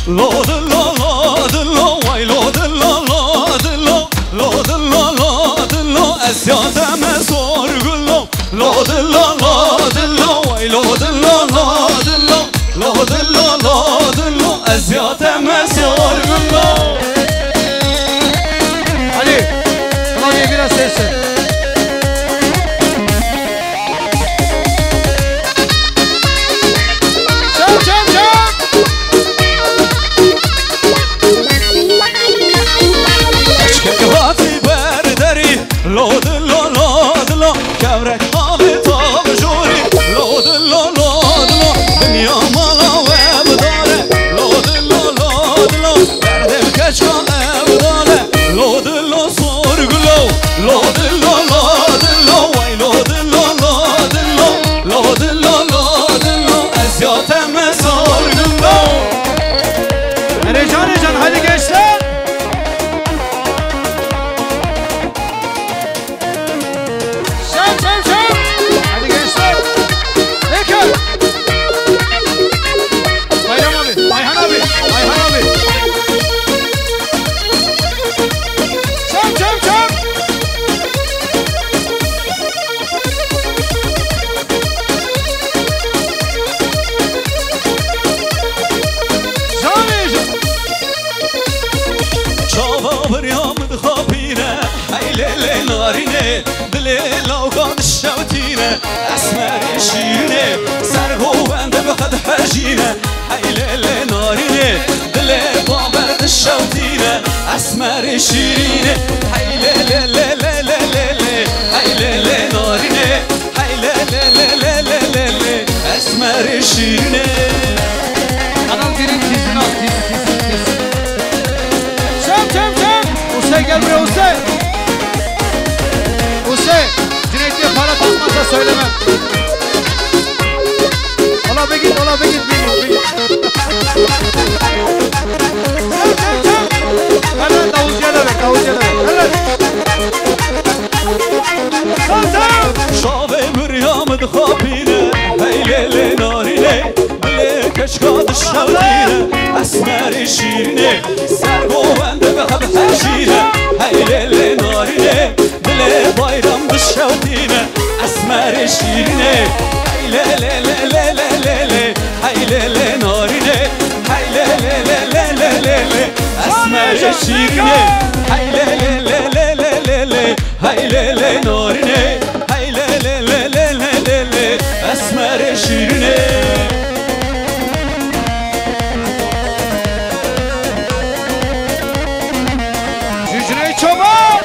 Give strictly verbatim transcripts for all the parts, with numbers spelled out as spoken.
Lo dilo, lo dilo, way lo dilo, lo dilo, lo dilo, lo dilo, ez ya te me sorgulo. Lo dilo, lo dilo, way lo dilo, lo dilo, lo dilo, lo dilo, ez ya te me sorgulo. Hadi, klavye biraz sesli. Çal, çal, çal. Eşkek hatî ber derî, lo dilo, lo dilo, kevrek havê tav jorî, lo dilo, lo dilo, dinya mala we bidare, lo dilo, lo dilo, derdê bi keçka ev dane, lo dilo, sorgulo, lo dilo, lo dilo, way lo dilo, lo dilo, lo dilo, lo dilo, ez ya te me sorgulo. Heyecan, heyecan, hadi gençler. Şam, şam, şam. Hadi gençler. Peki. Bayram abi, Ayhan abi, Ayhan abi. Çap, çap, çap. Çava birya min dixapîne, hey lê lê narînê, dilê lawka dişewtîne, esmerê şîrînê, ser govende bi qed hejîne. Hey lê lê narînê, dilê baber dişewtîne, esmerê şîrînê. Hey lê lê lê lê lê lê lê, hey lê lê narînê, hey lê lê lê lê lê lê lê, esmerê şîrînê. Kanal birin tizini al, tiz, tiz, tiz. Çam, çam, çam. Use, gel buraya Use. Use, Cüneyt Bey para takmazsa söylemem. Ola be git, ola be git, be git, be git. Ver, ver, davulcuya da ver, davulcuya da ver. Ver, ver. Çavê birya min dixapîne, hey lê lê narînê, dilê keçka dişewtîne, esmerê şîrînê, ser govende bi qed hejîne, hey lê lê narînê, dilê bayram dişewtîne, esmerê şîrînê. Hey lê lê lê lê lê lê lê, hey lê lê narînê, hey lê lê lê lê lê lê lê, esmerê şîrînê. Hey lê lê lê lê lê lê lê, hey lê lê narînê, hey lê lê lê lê lê lê lê, esmerê şîrînê. Cücrey Çoban!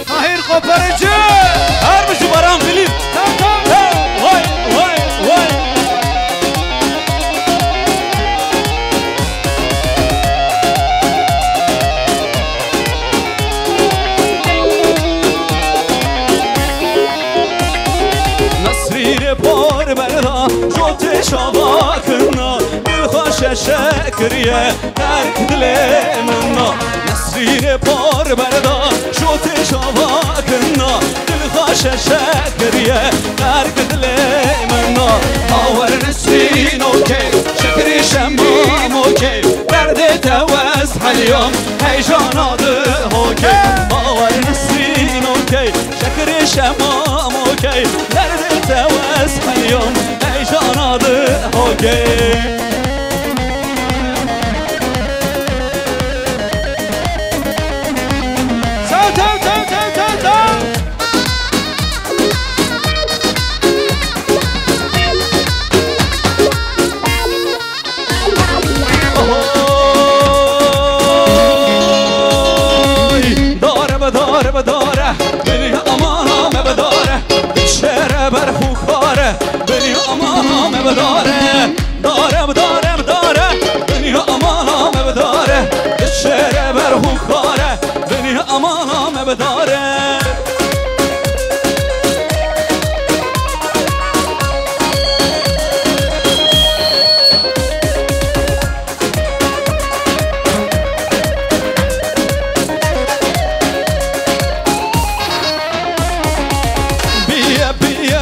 Mahir Koparıcı! Her mi şu baran bilir? Tamam, tamam. Hey, vay, vay, vay. Nesrînê par berda, jotê şava kinna, dilxwe şeşe kiriye, terk dilê min na. Nesrînê par berda, jotê şava kinna, dilxwe şeşe kiriye, terk dilê min na. Awer Nesrîn okey, şekrî şemam okey, derdê te wes heyam, heyjana di hokey. Awer Nesrîn okey, şekrê şemam okey, derdê te wes heyam, heyjana di hokey. Sağ, sağ, sağ, sağ, sağ, sağ. Oy! Dare be dare be dare, beni amana me be dare, şere ber xu xare, beni amana me be dare. Dare be dare be dare, beni amana me be dare, şere ber xu xare, beni amana me be dare. Biye, biye,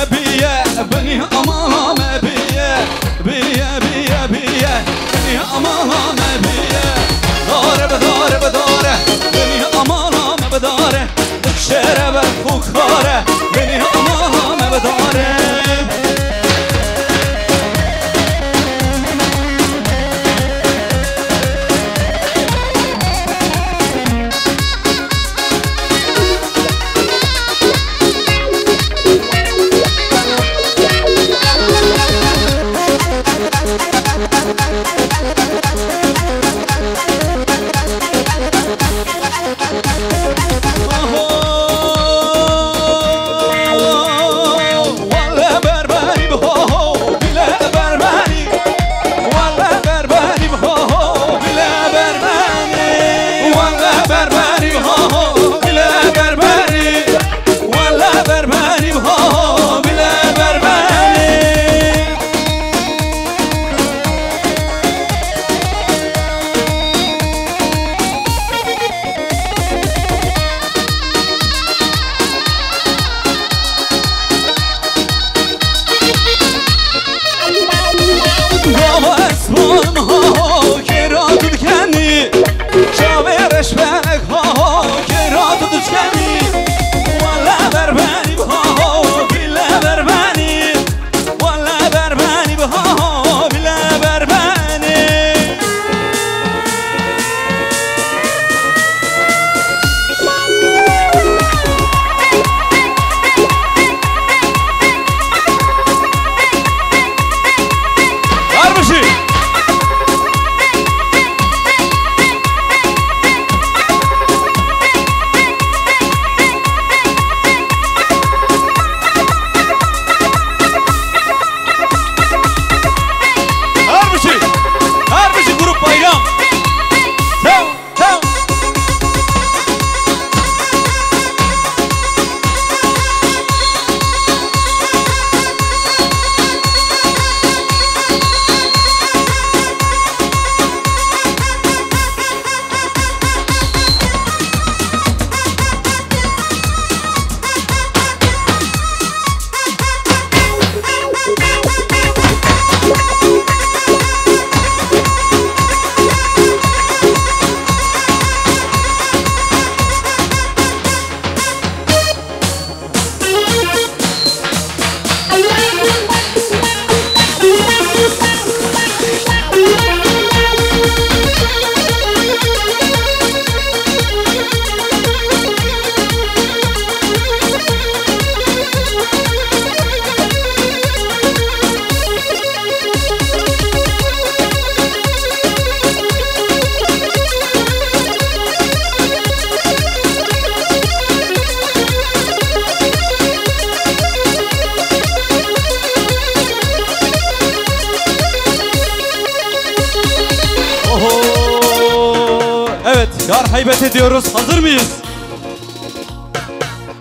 Yar heybeti diyoruz. Hazır mıyız?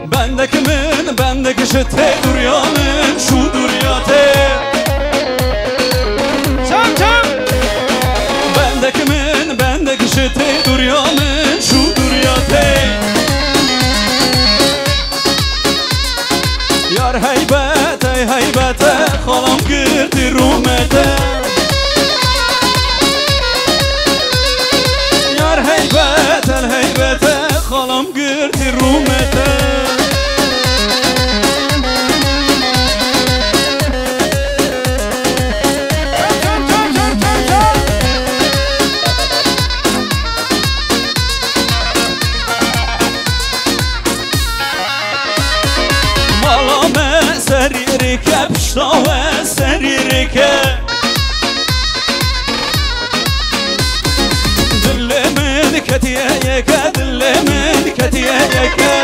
Bendek min, bendek ji te, durya min şu durya te. Çem, çem. Bendek min, bendek ji te, durya min şu durya te. Yar heybet, ey heybete, xalam girtî rûmete. Yar heybet, el heybete, xalam girtî rûmete. Mala me serî rike, pişta we serî rike. Dilê min ketiye yeke, dilê min ketiye yeke.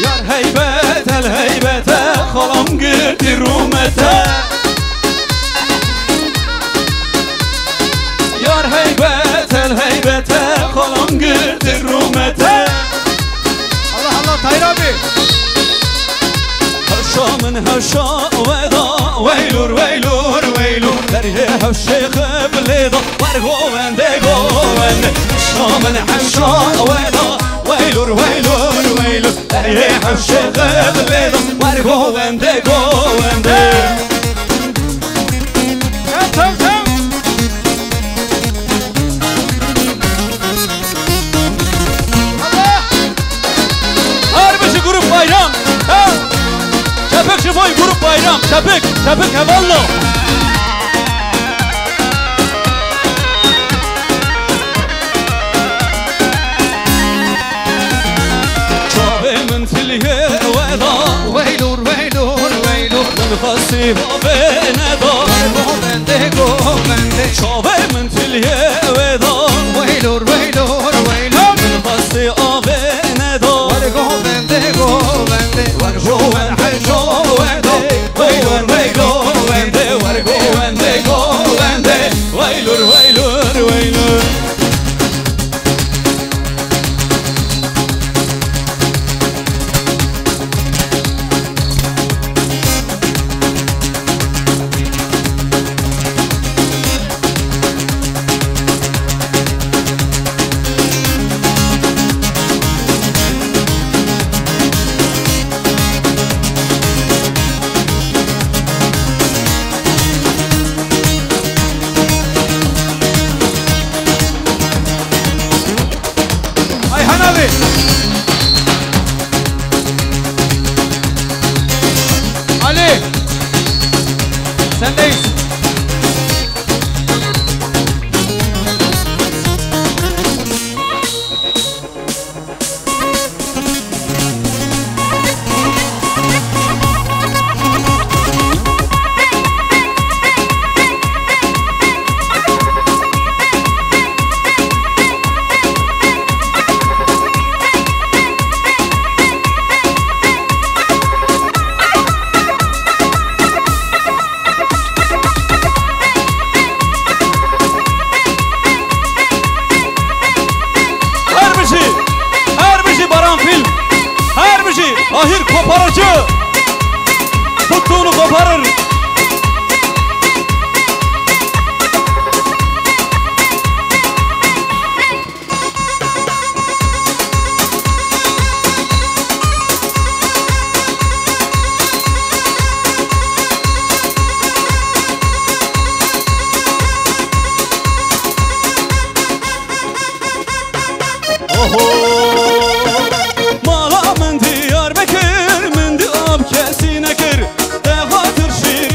Yar heybet, el heybete, xalam girtî rûmete. Yar heybet, el heybete, xalam girtî rûmete. Allah Allah, Tahir abi. Hewşa min hewşa weda, weylur, weylur, weylur. Derê hewşê xiblê da, wer govende, govende. Hewşa min hewşa weda, weylur, weylur, weylur. Derê hewşê xiblê da, wer govende, govende. Çev, çev, çev. Her bijî grup Bayram. Ha! Çepik ji bo grup Bayram. Çepik, çepik, hevalno. Çavê min tiliyê weda. Weylur, weylur, weylur. Min xwestî bavê neda. Govende, govende. Çavê min tiliyê weda. Weylur, weylur, weylur. Min xwestî avê neda. Wer govende, govende. Wer govende, govende. Weylur, weylur, wende. Wer govende, govende. Weylur, weylur, weylur. Ayhan abi. Ali. Sendeyiz. Her bijî, her bijî Baran Film, her bijî Ahir Koparıcı, tuttuğunu koparır. Oho! Mala min Diyarbekir, min di av kesî nekir. Te xatir şîr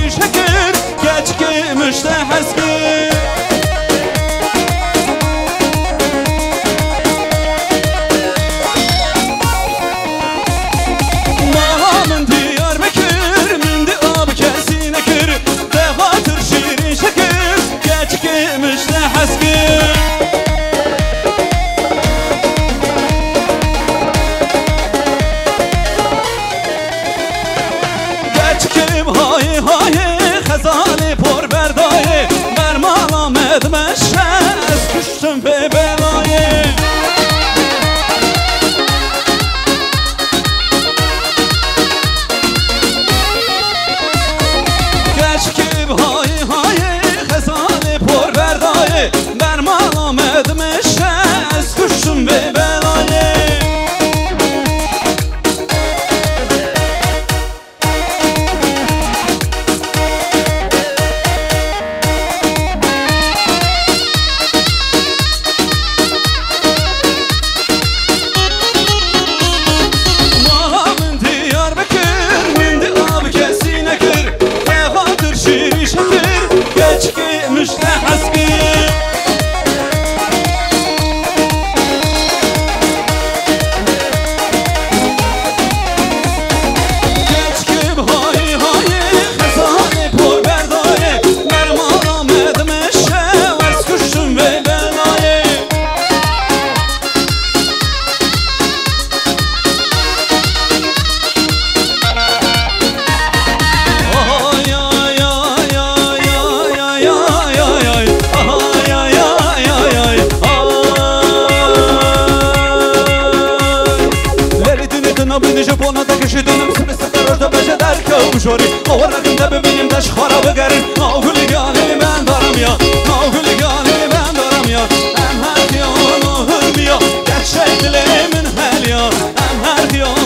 Ji bona te kişî dûnim, sibê sibê roj de beje derkew bijorî. Bawer nakim te bibînim, te ji xwe re bigerin. Nagul giyanê me daram ya, nagul giyanê me daram ya. Em her diyan hurmiya, gerçek dilê min heliya. Em her diyan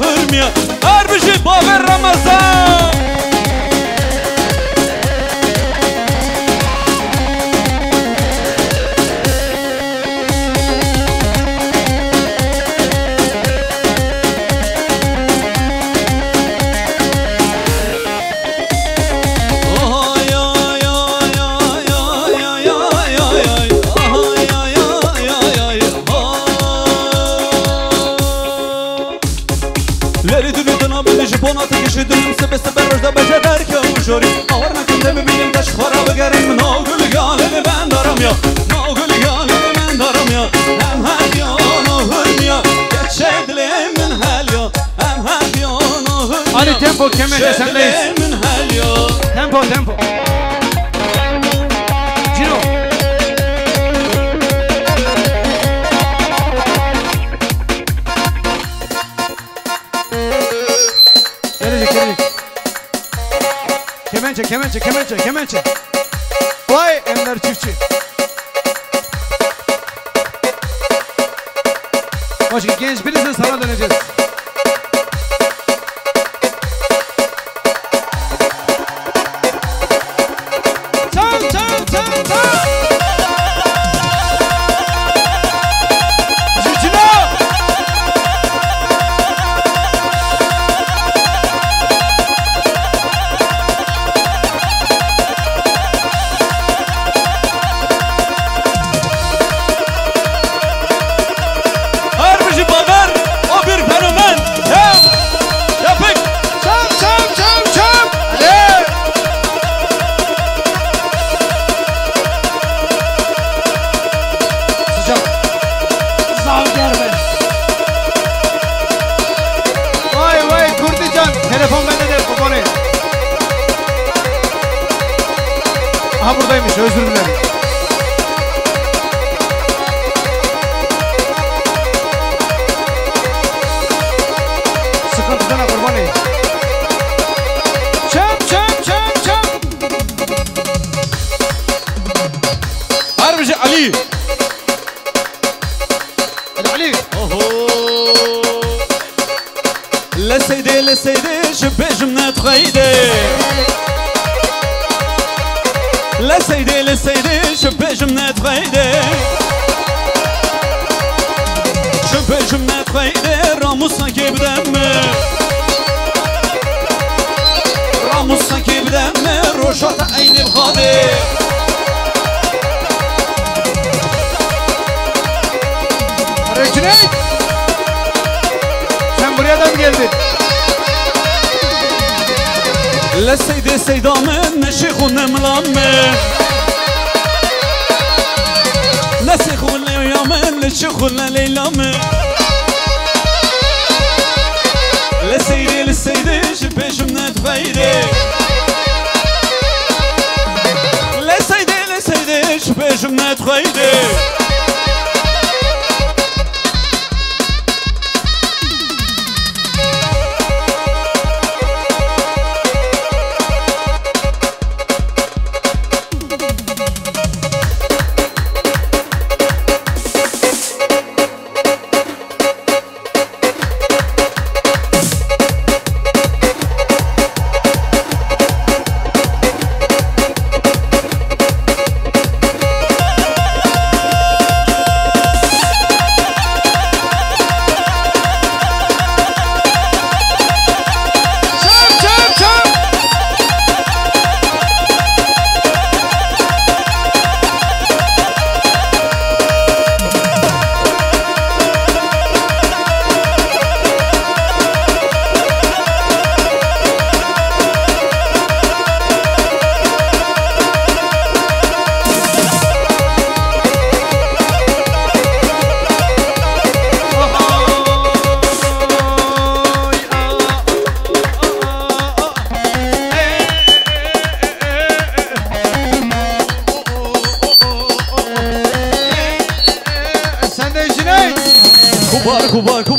hurmiya. Her bijî Bawer Remezan. Lerî dûnî dina bînî ji bona te kişî dûnim, sibê sibê roj de beje derkew bijorî. Bawer nakim te bibînim, te ji xwe re bigerin. Min nagul giyanê li bendaram ya, nagul giyanê li bendaram ya. Em her diyan hurmiya, gerçek dilê min heliya. Em her diyan hurmiya. Ali, tempo, kemençe, sendeyiz. Dilê min heliya. Tempo, tempo. Cino. Gelecek, gelecek. Kemençe, kemençe, kemençe, kemençe. Vay Enver Çiftçi. Başka genç birisine sana döneceğiz. Çal, çal, çal, çal. Jijina. Her bijî Bawer, o bir fenomen. Hem, yapık. Çap, çap, çap, çap. Hadi. Sıcak. Zaf germe. Vay, vay, Kurdican. Telefon bende de, kurbanı. Aha, buradaymış, özür dilerim. Sıkıntıdan kurbanı. Çap, çap, çap, çap. Her bijî Ali. Hadi Ali. Oho. Li Seydê, li Seydê, ji bêjim ne dixeyde. Li Seydê, li Seydê, ji bêjim ne dixeyde. Ji bêjim ne dixeyde, ramûsa kê bide me. Ramûsa kê bide me, roja te eynê bixade. Cüneyt! Sen buraya da mı geldin? Li Seydê Seyda min, ne şêx û ne mila min. Ne şêx û Leyla min, ne şêx û ne Leyla min. Li Seydê, li Seydê, ji bêjim ne dixeyde. Li Seydê, li Seydê, ji bêjim ne dixeyde.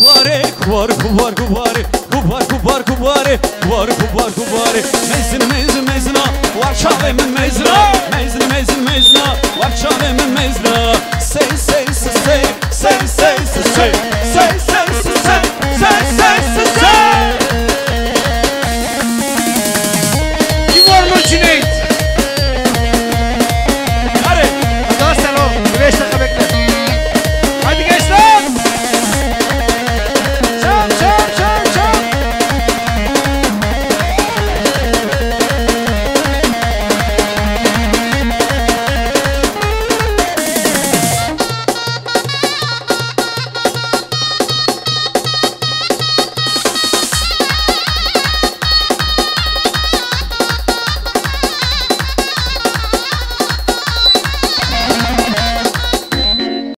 Kubarê, kubar, kubar, kubarê, kubar, kubar, kubarê, kubar, kubar, kubarê. Mezin, mezin, mezina, war çavê min mezina. Mezin, mezin, mezina, war çavê min mezina. Sey, sey, sey, sey, sey, sey.